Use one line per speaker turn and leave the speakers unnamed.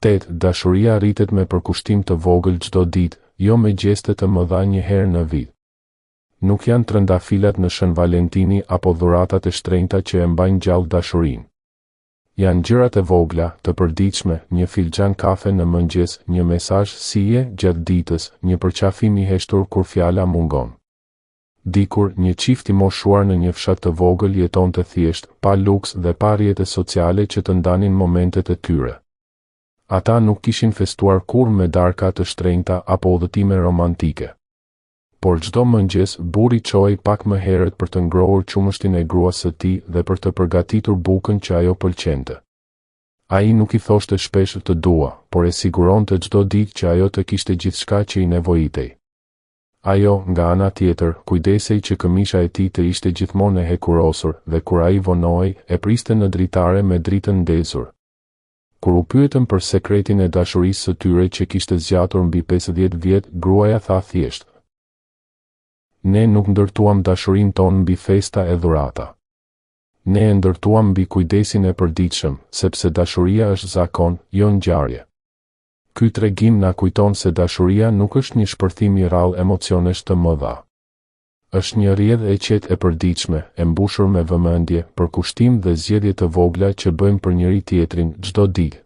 8. Dashuria rritet me përkushtim të vogël çdo ditë, jo me gjeste të mëdha një herë në vit. Nuk janë trëndafilat në Shën Valentini apo dhuratat e shtrenjta që e mbajnë gjallë dashurinë. Janë gjërat e vogla, të përditshme, një filxhan kafe në mëngjes, një mesazh si je gjatë ditës, një përqafim i heshtur kur fjala mungon. Dikur, një çift i moshuar në një fshat të vogël jetonte thjesht, pa luks dhe pa rrjete sociale që të ndanin momentet e tyre. Ata nuk kishin festuar kurrë me darka të shtrenjta apo udhëtime romantike. Por çdo mëngjes, burri çohej pak më herët për të ngrohur qumështin e gruas së tij dhe për të përgatitur bukën që ajo pëlqente. Ai nuk i thoshte shpesh të dua, por e siguronte çdo ditë që ajo të kishte gjithçka që i nevojitej. Ajo, nga ana tjetër, kujdesej që këmisha e tij të ishte gjithmonë e hekurosur dhe kur ai vonohej, e priste në dritare me dritën ndezur. Kur u pyetën për sekretin e dashurisë së tyre që kishte zgjatur mbi 50 vjet, gruaja tha thjesht: Ne nuk ndërtuam dashurinë tonë mbi festa e dhurata. Ne e ndërtuam mbi kujdesin e përditshëm, sepse dashuria është zakon, jo ngjarje. Ky tregim na kujton se dashuria nuk është një shpërthim i rrallë emocionesh të mëdha. Është një rrjedhë e qetë e përditshme, e mbushur me vëmendje, përkushtim dhe zgjedhje të vogla që bëjmë për njëri-tjetrin çdo ditë.